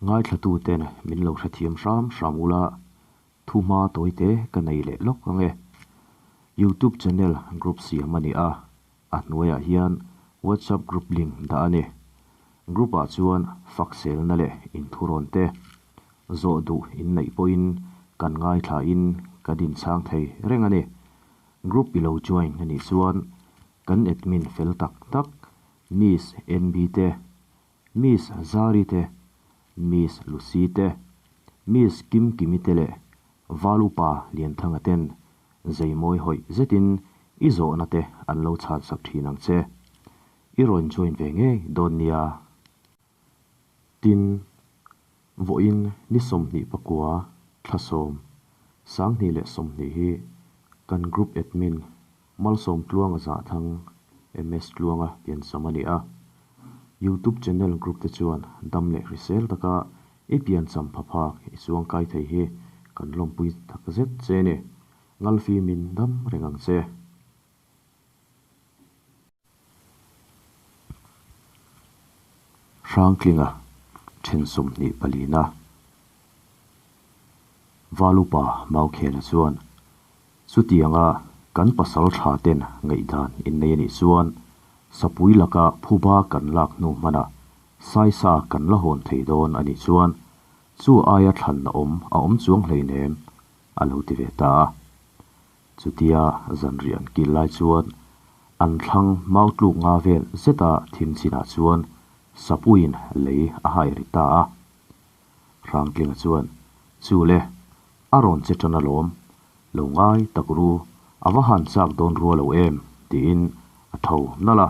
Ngaithlatuten min lo hrethiam hram hram ula, thu hma tawite ka nei leh lawk ang e. Youtube channel group siam a ni a, a hnuaiah hian WhatsApp group link dah a ni. Group ah chuan fakselna leh inthurawn te zawh duh inneih pawhin kan ngaithla in kan inchhang thei reng a ni. Group i lo join a nih chuan kan admin fel tak tak Miss NB te, Miss Zari te, Miss Lucy te, Miss Kimkimi te leh Val Upa Lianthanga ten zeimawi hawih zetin i zawhna te an lo chhansak thin ang che. I rawn join ve ngei dawn nia. Tin, vawiin ni 29 thla 10, 2020 hi kan group admin Malsawm Tluanga Zahthang, MS Tluanga piancham a ni a. Youtube channel group te chuan dam leh hrisel taka i piancham phaphak i chuangkai thei hi kan lawmpui tak zet che ni. Ngalfimin dam reng ang che. Hrangtlinga then 24 na Valupa Maukhela chuan chutianga kan pasal tha ten ngaihdan innei anih chuan sapui laka phuba kan lak hnu hmanah saisa kan la hawn thei dawn anih chuan chu aia thlan a awm a awm chuang hleinem a lo ti ve ta a. Chutia zanriah an kil lai chuan an thlang mau tluk nga vel zeta thim chinah chuan sapuiin lei a hai ri ta a. Hrangtlinga chuan, Chu le, a rawn che tan alawm, lo ngai tak ru, a va han chak dawn rua lo em? tiin a tho nalh a.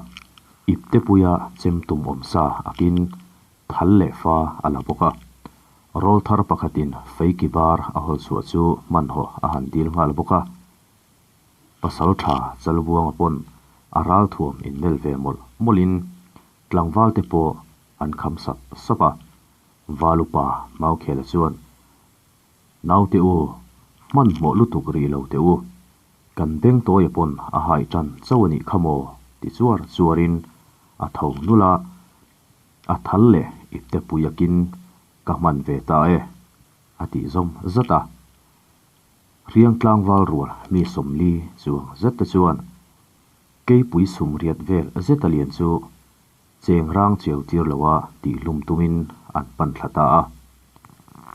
Ipte puia chem tum awm sa akin thal leh fa a la bawk a. Rawlthar pakhatin feiki bar a hawl chhuah chu hmanhawh a han dil nghal bawk a. Pasal tha Chalbuanga pawn a ralthuam innel ve mawlh mawlhin tlangval te pawh an kham sap sap a. Valupa Maukhela chuan, Naute u, hmanhmawh lutuk rih lo teh u. Kan beng tawia pawn a hai tan chauh a nih kha maw? ti chuar chuarin a tho nulh a. A thal leh ipte pui akin ka hman ve ta e, a tih zawm zat a. Hriang tlangval rual mi 40 chuang zet te chuan keipui sum riat vel zet a lian chu cheng rang chiau tir loa tihhlum tumin an pan thla ta a.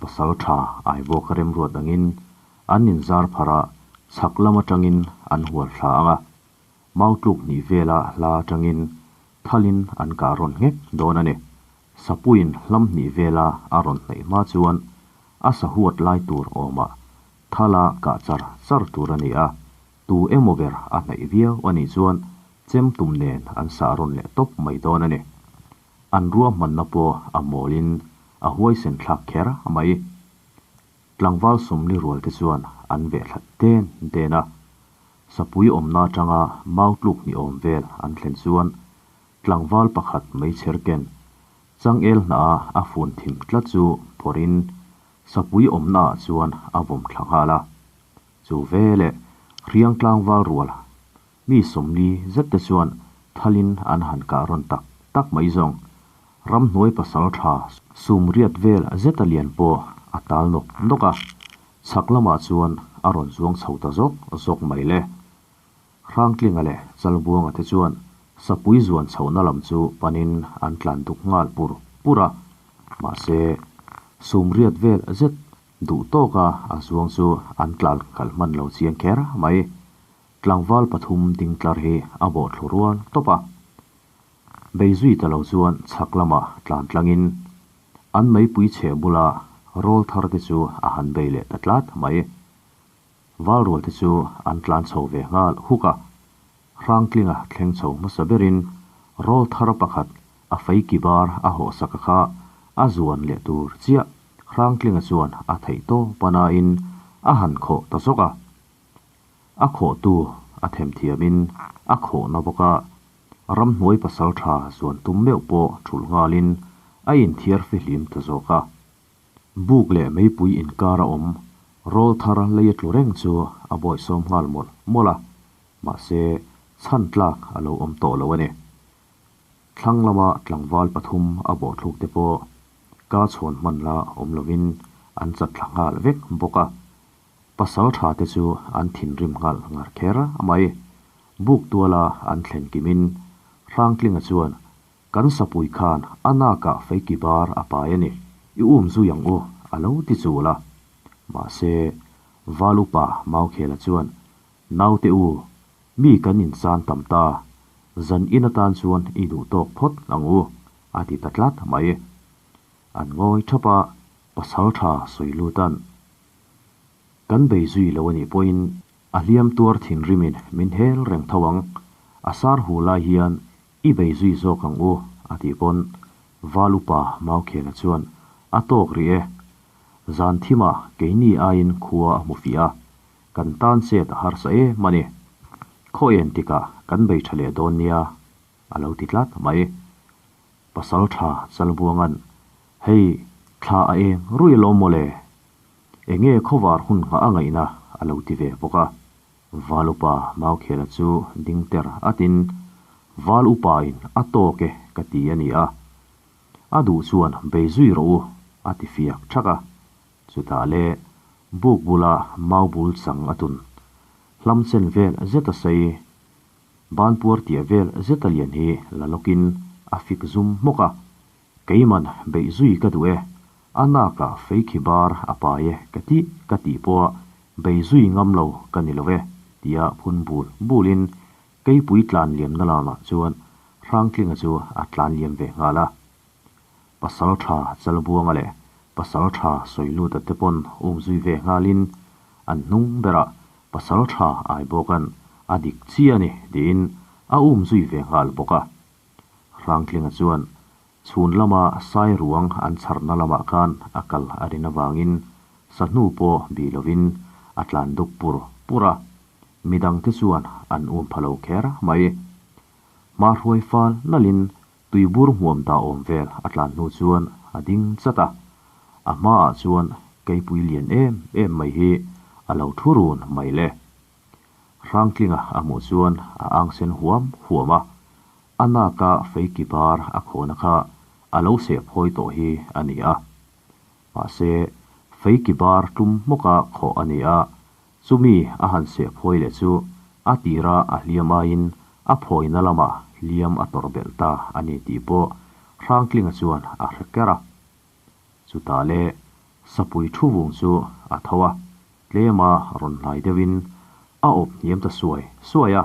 Pasal tha Aibawk a remruat angin an inzar phar a, chhak lam atangin an hual thla ang a. Mau tluk hnih vela hla atangin thalin an kah rawn nghek dawn a ni. Sapuiin hlam hnih vela a rawn hnaih hma chuan a sahuat lai tur awmah thala kah char char tur a ni a, tu emaw ber a hnaih viau a nih chuan chem tum nen an sah rawn leh tawp mai dawn a ni. An ruahmanna pawh a mawlin a huaisen thlak kher mai. Tlangval 40 rual te chuan an veh thla den den a. Sapui awmna atanga mau tluk ni awm vel an thlen chuan tlangval pakhat mai chher ken changel hnaha a fun thim tlat chu phawrhin sapui awmnaah chuan a vawm thla nghal a. Chu veleh hriang tlangval rual mi 40 zet te chuan thalin an han kah rawn tak tak mai zawng. Ramhnuai pasal tha 80 vel zeta lian pawh a tal nawk nawk a. Chhak lamah chuan a rawn zuang chho ta zawk zawk mai le. Hrangtlinga leh Chalbuanga te chuan sapui zuan chhohna lam chu panin an tlan duk nghal pur pur a. Mahse, 80 vel zet duh tawka a zuang chu an tlan kal hman lo chiang kher mai. Tlangval pathum ding tlar hi a bawh thlu rual tawp a. Beizui ta lo chuan chhak lamah tlan tlangin an meipui chheh bula rawl thar te chu a han bei leh ta tlat mai. Val rual te chu an tlan chho ve nghal huk a. Hrangtlinga thleng chho hmasa berin rawl thar pakhat a feiki bar a hawh sak a kha a zuan leh tur chiah Hrangtlinga chuan a theih tawp a nain a han khawh ta zawk a. A khawh tu a themthiamin a khawhna bawk a. Ramhnuai pasal tha zuan tum meuh pawh thulh nghalin a inthiar fihlim ta zawk a. Buk leh meipui inkar a awm rawl thar lei a tlu reng chu a bawihsawm nghal mawlh mawlh a, mahse chhan tlak a lo awm tawh lo a ni. Thlang lama tlangval pathum a bawhthluk te pawh. Ka chhawn hman la awm lovin an chat thla nghal vek bawk a. Pasaltha te chu an thinrim nghal ngar kher mai. Buk tuala an thlen kimin Hrangtlinga chuan Kan sapui khan a nakah feiki bar a pai a ni, i um zui ang u a lo ti chul a. Mahse, Val upa Maukhela chuan Naute u, mi kan insan tam ta, zan in atan chuan i duh tawk phawt ang u a ti ta tlat mai. An ngawi thap a, Pasaltha sawi lutan kan bei zui lo a nih pawhin a hliam tuar thinrimin min hel reng tho ang, a sar hu lai hian i bei zui zawk ang u a tih pawn Val upa Maukhela chuan a tawk rih e, zan thimah keini aiin khua a hmu fiah a, kan tan chet a harsa em a ni. Khaw en tikah kan bei tha leh dawn nia a lo ti tlat mai. Pasal tha Chalbuanga'n, Hei, thla a eng rui alawm mawle. Enge khawvar hun nghah a ngaihna a lo ti ve bawk a. Val upa Maukhela chu ding ter atin, Val upain a tawk e ka ti a ni a. A duh chuan bei zui rawh u a ti fiak thak a. Chutah le buk bula mau bul chang a tun. Hlam chen vel zet a sei. Banpuar tia vel zet a lian hi la lawkin a fik zum hmawk a, Keiman beih zui ka duh e, a nakah feikhi bar a pai e ka tih ka tih pawha bei zui ngam lo ka ni lo e tia phun bul bulin keipui tlan liamna lamah chuan Hrangtlinga chu a tlan liam ve nghal a. Pasal tha Chalbuanga leh Pasal tha Sawiluta te pawn um zui ve nghalin an hnung berah Pasal tha Aibawka'n a dik chi a ni tiin a um zui ve nghal bawk a. Hrangtlinga chuan chhun lama sai ruang an chharna lamah khan a kal a rin avangin sahnu pawh bih lovin a tlan duk pur pur a, midangte chuan an um pha lo kher mai. Hmahruai fal nalhin Tuibur hmuam dah awm vel a tlan hnu chuan a ding chat a, a hmaah chuan keipui lian em em mai hi a lo thu run mai le. Hrangtlinga a hmuh chuan a ang sen huam huam a, a naka feiki bar a khawhna kha a lo seh phawi tawh hi a ni a. Mahse, feiki bar tlum hmawka khawh a ni a, Chumi a han seh phawi leh chu a tira a hliam aiin a phawina lamah hliam a tawrh belh ta a ni tih pawh Hrangtlinga chuan a hre ker a. Chutah le sapui thu vung chu a tho a, tlema rawn hnai deuhin a awp hniam ta suai suai a.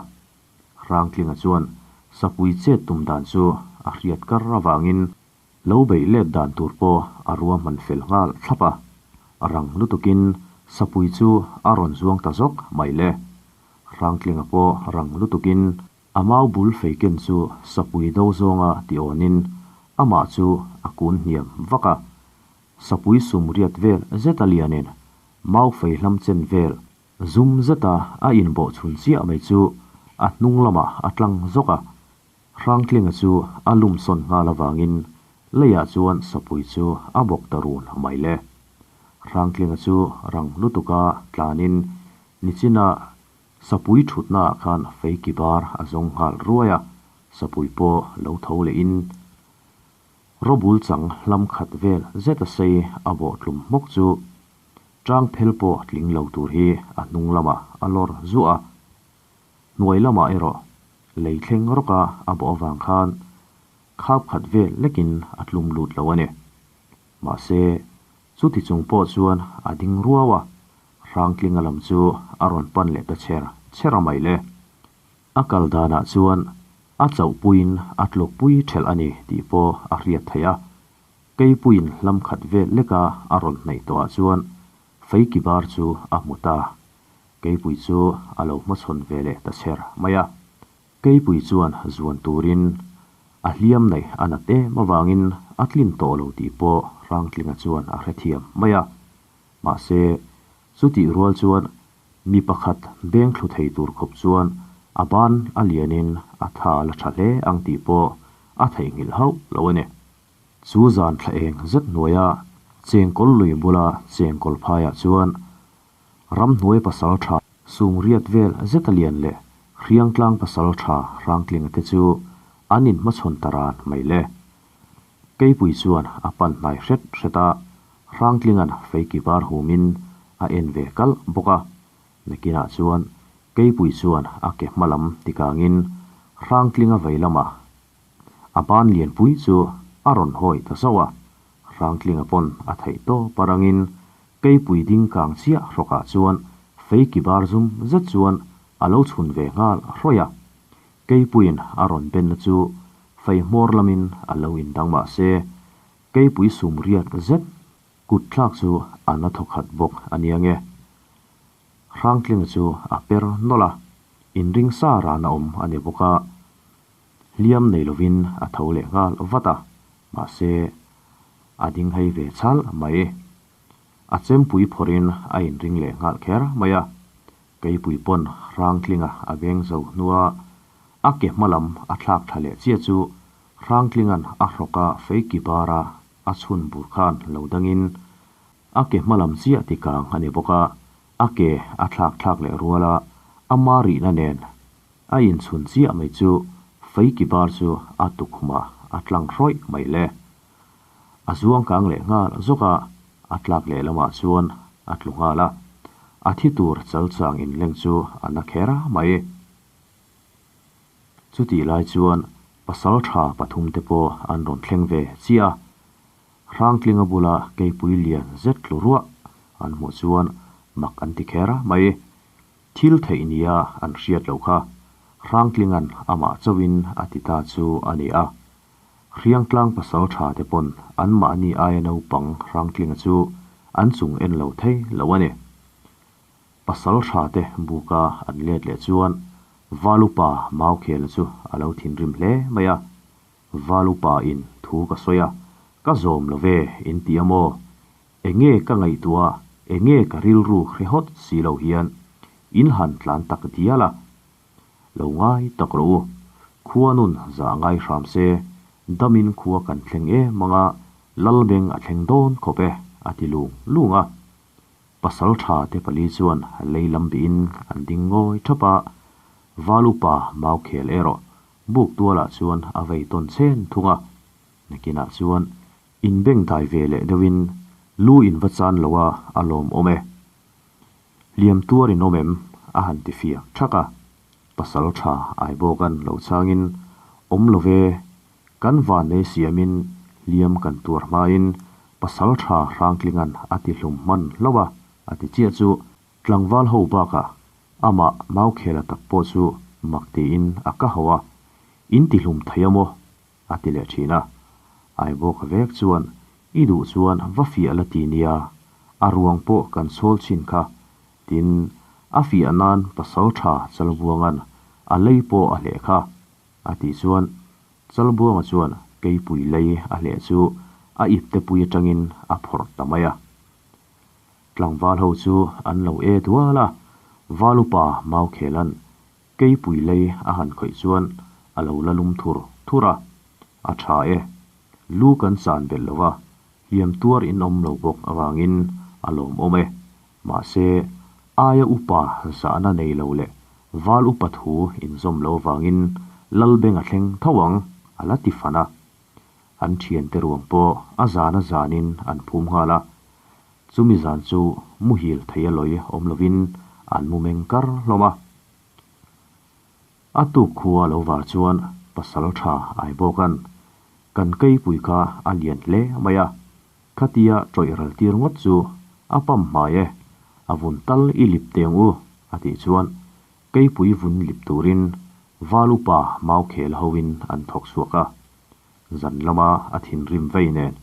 Hrangtlinga chuan sapui chet tum dan chu a hriat kar avangin Lo beih let dan tur pawh a ruahman fel nghal thlap a, a rang lutukin sapui chu a rawn zuang ta zawk mai le. Hrangtlinga pawh rang lutukin a mau bul fei ken chu sapui do zawnga ti awnin amah chu a kun hniam vak a. Sapui sum riat vel zeta lianin mau fei hlam chen vel zum zeta a inbawh chhun chiah mai chu a hnung lamah a tlang zawk a. Hrangtlinga chu a lum sawn nghal avangin leiah chuan sapui chu a bawk ta run mai le. Hrangtlinga chu rang lutuka tlanin nichina sapui thutnaah khan feiki bar a zawng nghal ruai a, sapui pawh lo tho lehin rawbul chang hlam khat vel zet a sei a bawh tlum hmawk chu tang phel pawh tling lo tur hi a hnung lamah a lawr zuah a. Hnuai lamah erawh lei thleng rawka a bawh avang khan khap khat vel lekin a tlum lut lo a ni. Mahse, chuti chung pawh chuan a ding ruau a, Hrangtlinga lam chu a rawn pan leh ta chher chher a mai le. A kal danah chuan a chauhpuiin a tlukpui ṭhelh a ni tih pawh a hriat theih a, keipuiin hlam khat vel leka a rawn hnaih tawhah chuan feiki bar chu a hmu ta. Keipui chu a lo hmachhawn ve leh ta chher mai a. Keipui chuan zuan turin a hliam neih a nat em avangin a tlin tawh lo tih pawh Hrangtlinga chuan a hrethiam mai a. Mahse, chutih rual chuan mi pakhat beng thlu thei tur khawp chuan a ban a lianin a tha la tha hle ang tih pawh a theihnghilh hauh lo a ni. Chu zan thla eng zet hnuaia chengkawl lui bula chengkawl phaiah chuan Ramhnuai pasal tha Sungriat vel zeta lian leh Hriangtlang pasal tha Hrangtlinga te chu an inhmachhawn ta ran mai le. Keipui chuan a pan hnai hret hret a, Hrangtlinga'n feiki var humin a en ve kalh bawk a. Nakinah chuan Keipui chuan a ke hma lam tikangin Hrangtlinga vei lamah a ban lianpui chu a rawn hawi ta zauh a. Hrangtlinga pawn a theih tawp a rangin Keipui ding kang chiah hrawkah chuan feiki bar zum zet chuan a lo chhun ve nghal hrawih a. Keipuiin a rawn benna chu fei hmawr lamin a lo indang mah se, keipui sum riat zet kut thlak chu a na thawkhat bawk a nia nge. Hrangtlinga chu a per nawlh a, inring sa rana awm a ni bawk a, hliam nei lovin a tho leh nghal vat a, mahse a ding hei ve chhal mai. A chempui phawrhin a inring leh nghal kher mai a, Keipui pawn Hrangtlinga a veng zo hnua a ke hma lam a thlak tha leh chiah chu Hrangtlinga'n a hrawka feiki bara a chhun bur khan lo dangin a ke hma lam chiah ti kang a ni bawk a, a ke a thlak thlak leh ruala a ma rihna nen a inchhun chiah mai chu feiki bar chu a tukhumah a tlang hrawih mai le. A zuang kang leh nghal zawk a, a tlak leh lamah chuan a tlu nghal a, a thi tur chal chang inleng chu a na kher mai. Chutih lai chuan pasal tha pathum te pawh an rawn thleng ve chiah a, Hrangtlinga bula keipui lian zet tlu ruah an hmuh chuan mak an ti kher mai. Thil theih nia an hriat loh kha Hrangtlinga'n amah chauhin a ti ta chu a ni a. Hriangtlang pasal tha te pawn anmahni aia naupang Hrangtlinga chu an chung en lo thei lo a ni. Pasal tha te buka an let leh chuan Valupa Maukhela chu a lo thinrim hle mai a. Valupa in thu ka sawi a, ka zawm lo ve in ti a maw? Enge ka ngaihtuah a, enge ka rilru hre hawt si lo hian in han tlan tak dial a. Lo ngai tak rawh u. Khua nun zah ngai hram se, damin khua kan thleng em ang a, Lalbeng a thleng dawn khawp e, a ti lung lung a. Pasal tha te pali chuan lei lam bihin an ding ngawi thap a, Val upa Maukhel erawh buk tualah chuan a vei tawn chen thung a. Nakinah chuan inbeng dai ve leh deuhin lu in va chan lo a, a lawmawm e. Hliam tuar in awm em? a han ti fiak thak a. Pasal tha Aibawka'n lo changin, Awm lo ve, kan vannei siamin hliam kan tuar hmain pasal tha Hrangtlinga'n a ti hlum hman hlauh a, a ti chiah chu tlangval ho bakah amah Maukhela tak pawh chu mak tiin a ka hauh a, In ti hlum thei a maw? a ti leh thin a. Aibawka vek chuan, I duh chuan va fiah la ti nia, a ruang pawh kan sawl chin kha, tin, a fiah nan pasal tha Chalbuanga'n a lei pawh a hleh kha, a tih chuan Chalbuanga chuan keipui lei a hleh chu a ipte pui atangin a phawrh ta mai a. Tlangval ho chu an lo e dual a, Val upa Maukhela'n Keipui lei a han khawih chuan a lo la lum thur thur a, a tha e. Lu kan chan belh lo va, hliam tuar in awm lo bawk avangin a lawmawm e. Mahse, aia upa zahna nei lo leh val upa thu inzawm lo avangin Lalbeng a thleng tho ang, a la ti fan a. An thiante ruang pawh a zana zanin an phum nghal a, Chumi zan chu muhil thei a lawi awm lovin an mu meng kar hlawm a. A tuk khua lo var chuan pasal tha Aibawka'n kan keipui kha a lian hle mai a, khatia tawih ral tir ngawt chu a pam hmai e, a vun tal i lip teng u a tih chuan keipui vun lip turin Val upa Maukhel hoin an thawk chhuak a. Zan lama a thinrim vei nen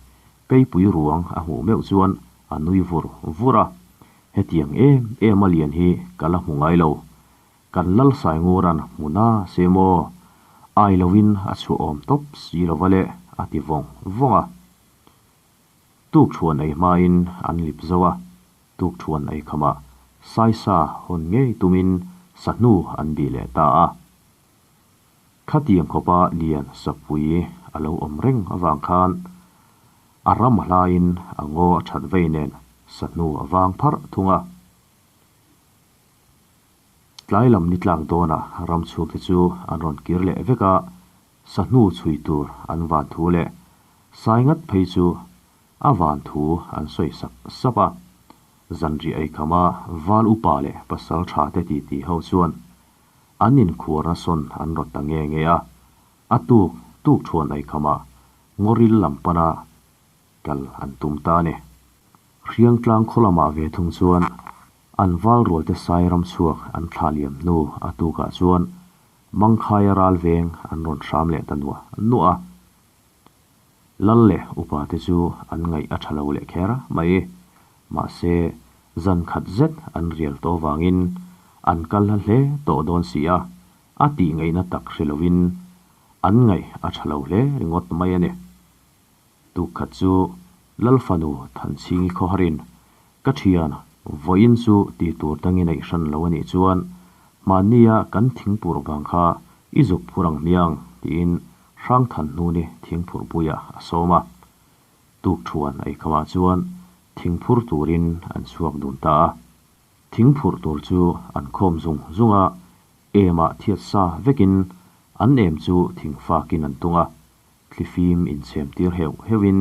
keipui ruang a hmuh meuh chuan a nui vur vur a, Hetiang em em a lian hi ka la hmu ngai lo. Kan lal Saingura'n hmu na se maw? Ai loin a chhuah awm tawp si lova le a ti vawng vawng a. Tukṭhuan ei hmain an lip zo a, tukṭhuan ei khamah Saisa hawn ngei tumin sahnu an bih leh ta a. Khatiang khawpa lian sapui a lo awm reng avang khan a ram hlaiin a ngaw a that vei nen sahnu a vang pharh thung a. Tlai lam ni tlak dawnah ram chhukte chu an rawn kir leh vek a, sahnu chhui tur an van thu leh Sai ngat phei chu a van thu an sawi sap sap a. Zanriah ei khama val upa leh pasal tha te titi ho chuan an inkhuarna sawn an rawt ta nge nge a. A tuk tuk thuan ei khamah ngawril lam pana kal an tum ta a ni. Hriangtlang khaw lamah ve thung chuan an val rualte sai ram chhuak an thlah liam hnu a tukah chuan Mangkhaia ral veng an rawn hram leh ta nuah nuah a. Lal leh upa te chu an ngaih a tha lo leh kher mai. Mahse, zan khat zet an rial tawh vangin an kal hla hle tawh dawn si a, a tih ngaihna tak hre lovin an ngaih a tha lo hle ringawt mai a ni. Tuk khat chu Lal fanu Thanchhingi khawharin, Ka thian, vawiin chu ti tur dangin a ihran lo a nih chuan mahnia kan thingpur vang kha i zuk phur ang hmiang, tiin Hrangthanhnuni thingphurhpuiah a sawm a. Tuk thuan a ikhamah chuan thingphur turin an chhuak dun ta a. Thingphurh tur chu an khawm zung zung a, emah thiat sa vekin an em chu thingfakin an tung a. Thlifim inchhem tir heuh heuhin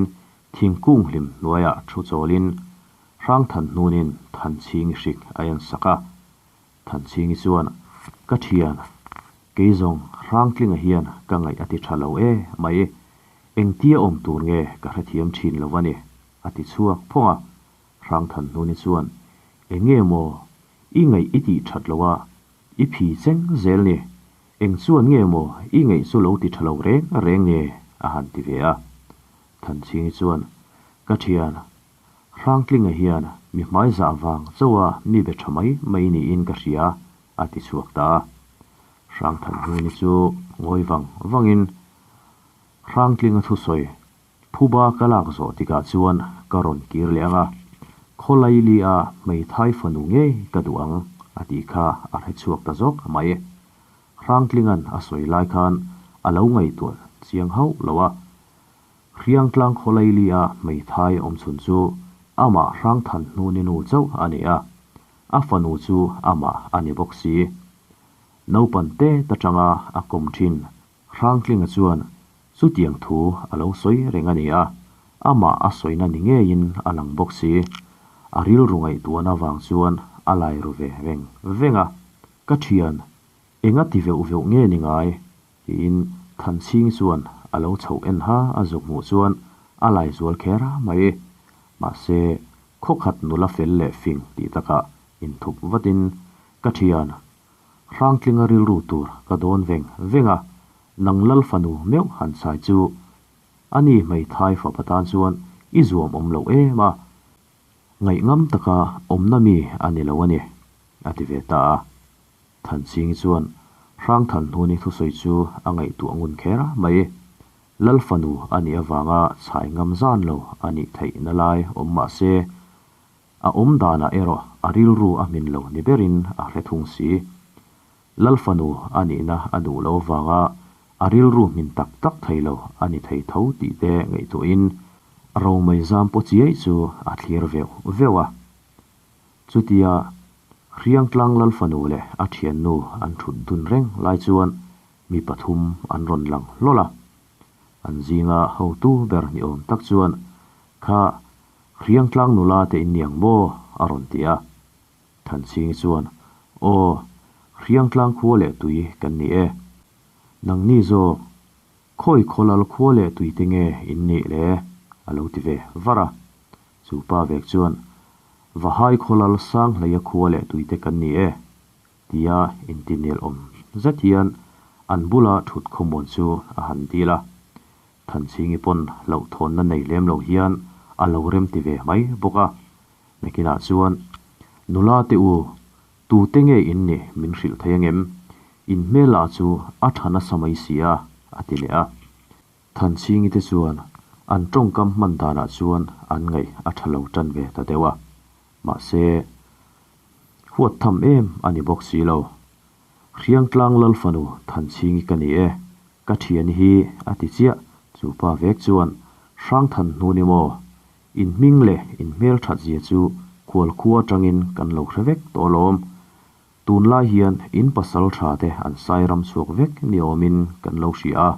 thingkung hlim hnuaiah thu chawlin Hrangthanhnunin Thanchhingi hrik a en sak a. Thanchhingi chuan, Ka thian, kei zawng Hrangtlinga hian ka ngaih a ti tha lo e mai, engtia awm tur nge ka hrethiam thin lo a ni, a ti chhuak phawng a. Hrangthanhnuni chuan, Enge maw, i ngaih i tih that lo a, i phi cheng zel ni, eng chuan nge maw i ngaih chu lo ti tha lo reng reng nge, a han ti ve a. Thanchhingi chuan, Ka thian, Hrangtlinga hian mi hmaizah vang chauha mi be tha mai mai niin ka hria, a ti chhuak ta a. Hrangthanhnuni chu ngawi vang vangin Hrangtlinga thusawi phuba ka lak zawh tikah chuan ka rawn kir leh ang a, Khawlaili-a hmeithai fanu ngei ka duh ang, a tih kha a hre chhuak ta zawk mai. Hrangtlinga'n a sawi lai khan a lo ngaihtuah chiang hauh lo a. Hriangtlang Khawlaili-a hmeithai awm chhun chu amah Hrangthanhnuni nu chauh a ni a, a fanu chu amah a ni bawk si. Naupan te ta tanga a kawm thin Hrangtlinga chuan chutiang thu a lo sawi reng a ni a, amah a sawina ni ngeiin a lang bawk si. A rilru ngaihtuahna vang chuan a lai ru ve veng veng a, Ka thian, enga ti veuh veuh nge ni ngai? Tiin Thanchhing chuan a lo chhoh en ha a zuk hmuh chuan a lai zual kher a mai. Mahse, khawkhat nula fel leh fing tih takah inthup vatin ka thian Hrangtlinga rilru tur ka dawn veng veng a, nang lal fanu meuh han chai chu ani hmeithai fapa tan chuan i zuam awm lo em a, ngaihngam taka awmna mi a ni lo a ni, a ti ve ta a. Thanchhingi chuan Hrangthanhnuni thusawi chu a ngaihtuah ngun kher mai. Lal fanu a nih avanga chhai ngam zan lo a nih theihna lai awm mah se, a awm danah erawh a rilru a hmin lo ni berin a hre thung si. Lal fanu a nihna a duh lo vanga a rilru hmin tak tak thei lo a ni thei tho tih te ngaihtuahin romei zam paw chiai chu a thlir veuh veuh a. Chutia Hriangtlang Lal fanu leh a thiannu an thut dun reng lai chuan mi pathum an rawn lang hlawl a. An zinga hotu ber ni awm tak chuan, Kha Hriangtlang nula te in niang maw? a rawn ti a. Thanchhingi chuan, Aw, Hriangtlang khua leh tui kan ni e. Nangni zawk, khawi khawlal khua leh tui te nge in nih le? a lo ti ve var a. Chu pa vek chuan, Vahai khawlal sang hleia khua leh tui te kan ni e, tia intinel awm zet hian an bula thut khawmuan chu a han dil a. Thanchhingi pawn hlauhthawnna nei lem lo hian a lo rem ti ve mai bawk a. Nakinah chuan, Nula te u, tute nge in nih min hrilh thei angem? In hmel-ah chu a tha nasa mai si a, a ti leh a. Thanchhingi te chuan an tawngkam hman danah chuan an ngaih a tha lo tan ve ta deuh a, mahse, huat tham em a ni bawk si lo. Hriangtlang Lal fanu Thanchhingi ka ni e, ka thian hi a ti chiah, chu pa vek chuan Hrangthan hnu ni maw? In hming leh in hmel that zia chu khualkhua atangin kan lo hre vek tawh alawm. Tunlai hian in pasal tha te an sai ram chhuak vek ni awmin kan lo hria a,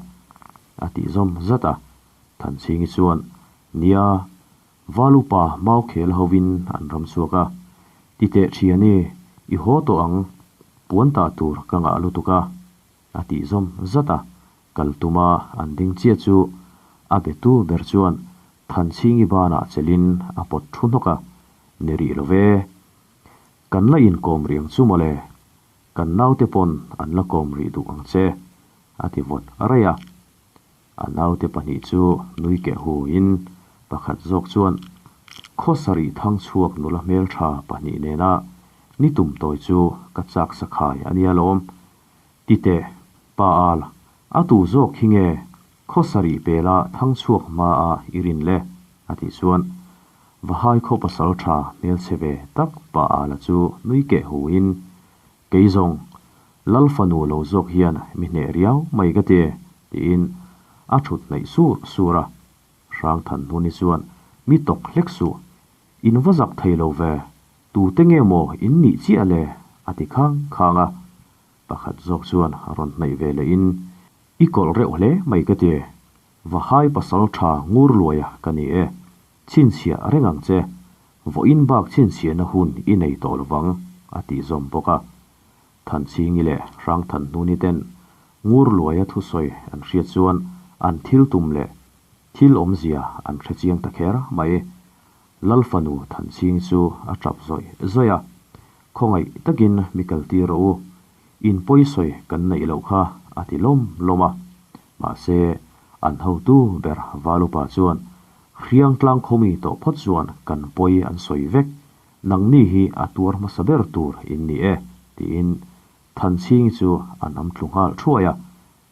a tih zawm zat a. Thanchhingi chuan, Nia, Valupa Maukhel hovin an ram chhuak a, ti teh thiani, i haw tawh ang, puan tah tur ka ngah lutuk a, a tih zawm zat a. Kal tuma an ding chiah chu a betu ber chuan Thanchhingi banah chelhin a pawt thu hnawk a, Ni rih lo ve, kan la inkawm rih ang chu mawle, kan naute pawn an la kawm rih duh ang che, a ti vawt raih a. A naute pahnih chu nui keh hu in pakhat zawk chuan Khawsarih thang chhuak nula hmeltha pahnih nena ni tum tawi chu ka chak sakhai a nia lawm. Ti teh, pa al, a tu zawk hi nge Khawsarih pela thang chhuak hma a i rin le? a tih chuan Vahai khaw pasal tha hmelchhe ve tak pa ala chu nui keh hu in Kei zawng, Lal fanu lo zawk hian mi hneh riau mai ka ti, tiin a thut hnaih sur sur a. Hrangthan hnuni chuan, Mi tawk hlek suh, in va zak thei lo ve, tute nge maw in nih chiah le? a ti khang khang a. Pakhat zawk chuan rawn hnaih ve lehin, I kawlh reuh hle mai ka ti, Vahai pasal tha ngur luaia ka ni e, chhinchhiah reng ang che, vawiin bak chhinchhiahna hun i nei tawh lovang, a tih zawm bawk a. Thanchhingi leh Hrangthanhnuni ten ngur luaia thusawi an hriat chuan an thil tum leh thil awmzia an hre chiang ta kher mai. Lal fanu Thanchhingi chu a tap zawih zawih a, Khawngaih takin mi kaltir rawh u, in pawisawi kan neih loh kha, a ti lawm lawm a. Mahse, an hotu ber Valupa chuan, Hriang tlang khawmi tawh phawt chuan kan pawi an sawi vek, nangni hi a tuar hmasa ber tur in ni e, tiin Thanchhingi chu a nam tlu nghal thuai a.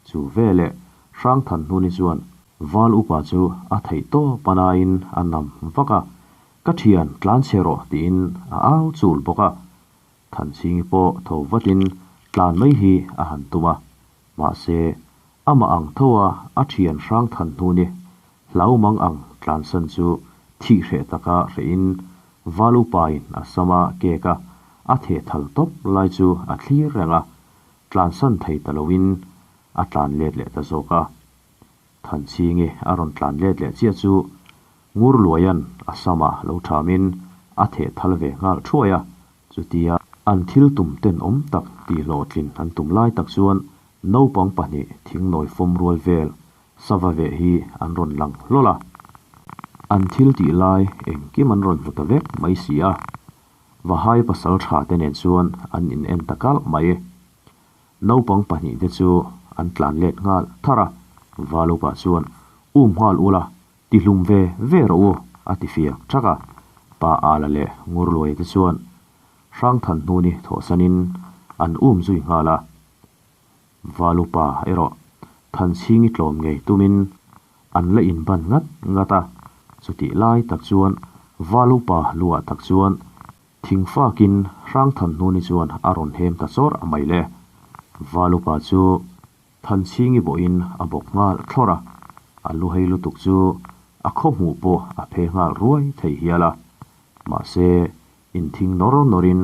Chu veleh Hrangthanhnuni chuan Val upa chu a theih tawp a nain a nam vak a, Ka thian tlan chhe rawh tiin a au chul bawk a. Thanchhingi pawh tho vatin tlan mai hi a han tum a. Mahse, amah ang tho a a thian hrang than hnu ni hlau mang ang tlansan chu thih hreh taka hrehin Val upain a sam a kek a, a theh thal tawp lai chu a thlir reng a, tlansan thei ta loin a tlan let leh ta zawk a. Thanchhingi a rawn tlan let leh chiah chu Ngurluaia'n a samah lo thamin a theh thal ve nghal thuai a, Chutia an thil tum tenawm tak tihhlawhtlin an tum lai tak chuan naupang pahnih thingnawi fawm rual vel sava veh hi an rawn lang hlawl a. An thil tih lai engkim an rawn hmu ta vek mai si a. Vahai pasal tha te nen chuan an in en ta kalh mai. Naupang pahnih te chu an tlan let nghal thar a, Valupa chuan um nghal ula Ti hlum ve ve rawh u, a ti fiak thak a. Pa Ala leh Ngurluaia te chuan Hrangthan hnuni thawhsanin an um zui nghal a. Valupa erawh Thanchhingi tlawm ngei tumin an la inban ngat ngat a. Chutih lai tak chuan Valupa luah tak chuan thingfakin Hrangthan hnuni chuan a rawn hem ta chawrh mai le. Valupa chu Thanchhingi bawhin a bawk nghal thlawrh a, a lu hei lutuk chu a khaw hmuh pawh a phe nghal ruai thei hial a, mahse inthing nawr nawrin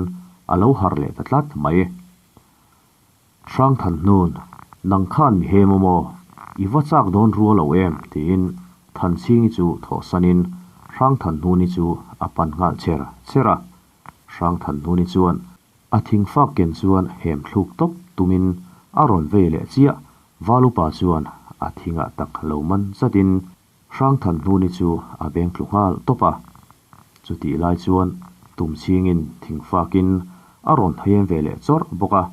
a lo harh leh ta tlat mai. Hrangthan hnun, nang khan mi hem aw maw? I va chak dawn rual lo em? tiin Thanchhingi chu thawhsanin Hrangthan hnuni chu a pan nghal cher cher a. Hrangthan hnuni chuan A thingfak ken chuan hem thluk tawp tumin a rawn vei leh chiah, Valupa chuan a thingah tak lo man zatin Hrangthan hnuni chu a beng tlu nghal tawp a. Chutih lai chuan tumchhingin thingfakin a rawn hem ve leh chawrh bawk a.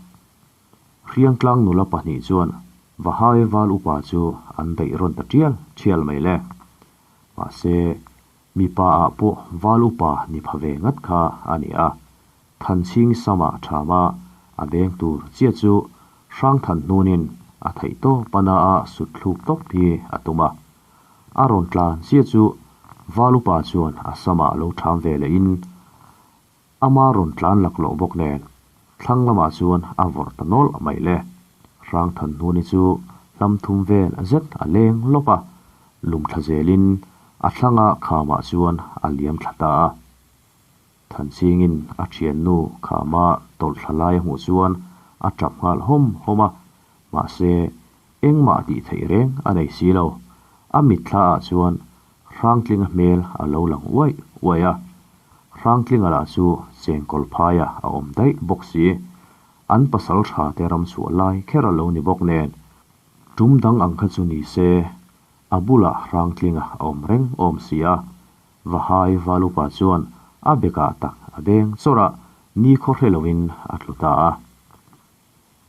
Hriangtlang nula pahnih chuan Vahai Val upa chu an beih rawn ta tial thial mai le. Mahse, mipa ah pawh Val upa ni pha ve ngat kha a ni a. Thanchhing sama thama a beng tur chiah chu Hrangthan hnunin a theih tawp a na a sut thluk tawp hi a tum a. A rawn tlan chiah chu Valupa chuan a samah lo tham ve lehin ama rawn tlan laklawh bawk nen thlang lamah chuan a vawrh ta nawlh mai le. Hrangthan hnuni chu hlam thum vel zet a leng lawp a, lumthla zelin a thlanga khamah chuan a liam thla ta a. Thanchingin a thiannu khama tawlhthla lai a hmuh chuan a tap nghal hawm hawm a, mahse engmah tih theih reng a nei si lo. A mitthla ah chuan Hrangtlinga hmel a lo lang uaih uaih a, Hrangtlinga lah chu chengkawl phaia a awm daih bawk si. An pasal tha te ram chhuah lai kher a lo ni bawk nen, tum dang ang kha chu ni se, a bulah Hrangtlinga a awm reng awm si a. Vahai Valupa chuan a bekah tak a beng chawrh a, nikhaw hre loin a tlu ta a.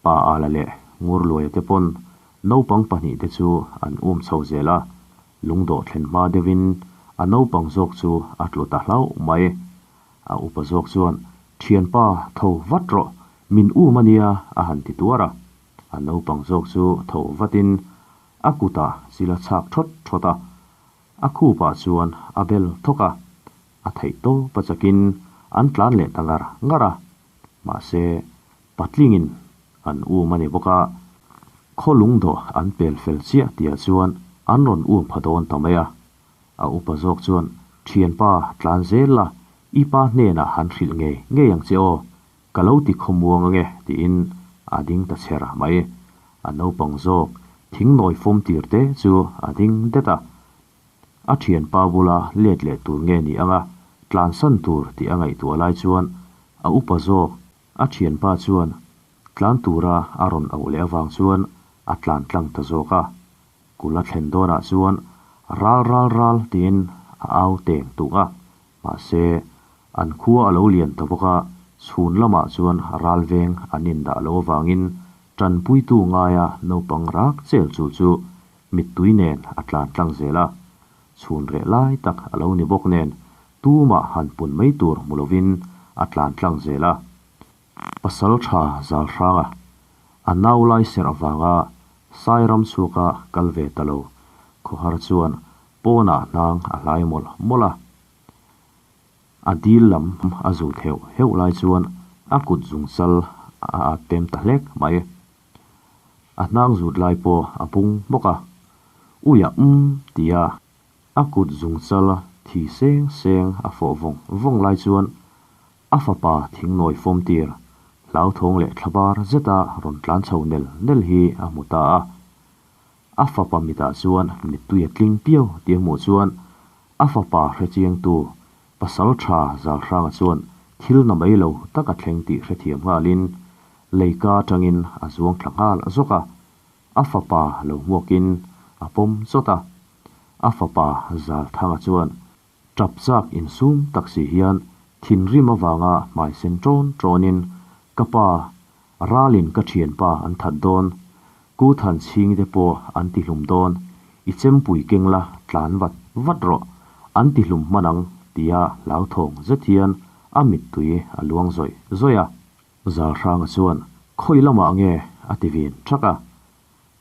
Pa Ala leh Ngurluaia te pawn naupang pahnihte chu an um chho zel a, lungdawh thlen hma deuhin a naupang zawk chu a tlu ta hlauh mai. A upa zawk chuan, Thianpa, tho vat rawh, min um a nia, a han ti tuar a. A naupang zawk chu tho vatin a kutah chil a chhak thawt thawt a, a khupah chuan a bel thawk a, a theih tawp a chakin an tlan leh ta ngar ngar a. Mahse, Patlingin an um a ni bawk a, khaw lungdawh an pel fel chiah tihah chuan an rawn um pha dawn ta mai a. A upa zawk chuan, Thianpa, tlan zel la, i pa hnenah han hrilh ngei ngei ang che aw, ka lo ti khawmuang ange tiin a ding ta chher mai. A naupang zawk thingnawi fawm tir te chu a ding det a. A thianpa bula let leh tur nge ni anga tlansan tur tih a ngaihtuah lai chuan a upa zawk A thianpa chuan tlan tura a rawn auh leh avang chuan a tlan tlang ta zawk a. Kul a thlen dawnah chuan ral ral ral tiin a au teng tuk a, mahse an khua a lo lian ta bawk a, chhun lamah chuan ral veng an indah loh avangin tanpuitu ngaia naupang rak chel chu chu mittui nen a tlan tlang zel a. Chhun reh lai tak a lo ni bawk nen Tumah han pun mai tur hmu lovin a tlan tlang zel a. Pasal tha zal hrang a, a nau lai serh avanga Sairam chhuaka kal ve ta lo. Khawhar chuan pawnah hnang a hlai mawlh mawlh a. A dil lam a zut heuh heuh lai chuan a kut zung chal a at pem ta hlek mai. A hnang zut lai pawh a bung bawk a. Uiah umm tia A kut zung chal thi seng seng a fawh vawng vawng lai chuan a fapa thingnawi fawm tir hlauthawng leh thlabar zeta rawn tlan chho nel nel hi a hmu ta a. A fapa mitah chuan mittui a tling piau tih a hmuh chuan a fapa hrechiangtu pasal tha Zalhranga chuan thil na mai lo tak a thleng tih hrethiam nghalin leika atangin a zuang thla nghal zawk a, a fapa lo hmuakin a pawm chawt a. A fapa Zalthanga chuan tap chak insum tak si hian thinrim avanga hmai sen ṭawn ṭawnin, Ka pa, ralin ka ṭhianpa an that dawn, Ku Than chhingte pawh an ti hlum dawn, i chempui keng la tlan vat vat rawh, an ti hlum hman ang, tia hlauthawng zet hian a mittui a luang zawih zawih a. Zalhranga chuan, Khawi lamah nge? a ti vin ṭhak a.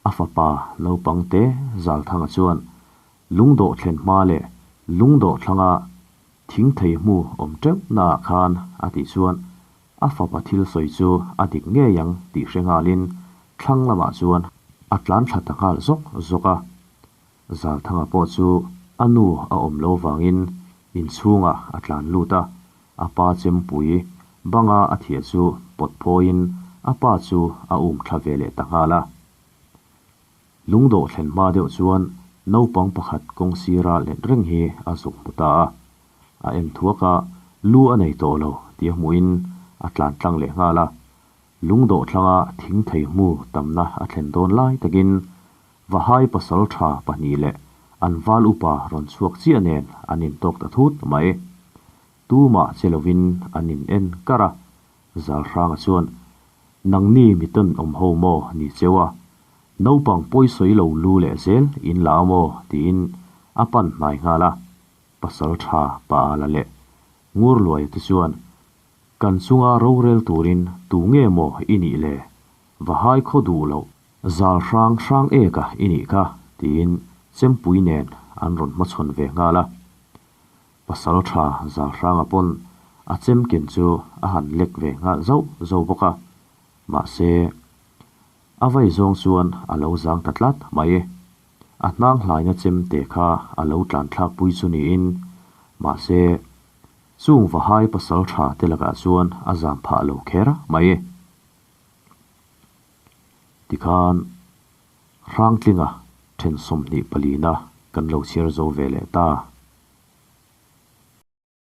A fapa naupang te Zalthanga chuan lungdawh thlen hma leh lungdawh thlanga thing thei hmu awm teuh naah khan a tih chuan a fapa thil sawi chu a dik ngei ang tih hre nghalin thlang lamah chuan a tlan thla ta nghal zawk zawk a. Zalthanga pawh chu a nu a awm lo vangin inchhungah a tlan lut a, a pa chempui banga a thiah chu pawt phawiin a pa chu a um thla ve leh ta nghal a. Lungdawh thlen hma deuh chuan naupang pakhat kawng sira let reng hi a zuk hmu ta a, a en thuak a, lu a nei tawh lo tih a hmuhin a tlan tlang leh nghal a. Lungdawh thlanga thing thei hmu tamna a thlen dawn lai takin Vahai pasal tha pahnih leh an val upa rawn chhuak chiah nen an intawk ta thut mai. Tumah che lovin an in en kar a, Zalhranga chuan, Nangni mi tawn awm ho maw ni cheu a, naupang pawisawi lo lu leh zel in la a maw? tiin a pan hnai nghal a. Pasal tha pa la leh Ngurluaia te chuan, Kan chunga rorel turin tu nge maw i nih le? Vahai khaw duh loh Zal hrang hrang ek a i nih kha, tiin Chempui nen an rawn hmachhawn ve nghal a. Pasal tha Zal hranga pawn a chem ken chu a han lek ve nghal zauh zauh bawk a. Mahse, a vai zawng chuan a lo zang ta tlat mai. A hnang hlaina chem te kha a lo tlan thlak pui chu niin, mahse, chung Vahai pasal tha te lakah chuan a zam phah lo kher mai. Tikhan Hrangtlinga then 24 na kan lo chhiar zo ve leh ta.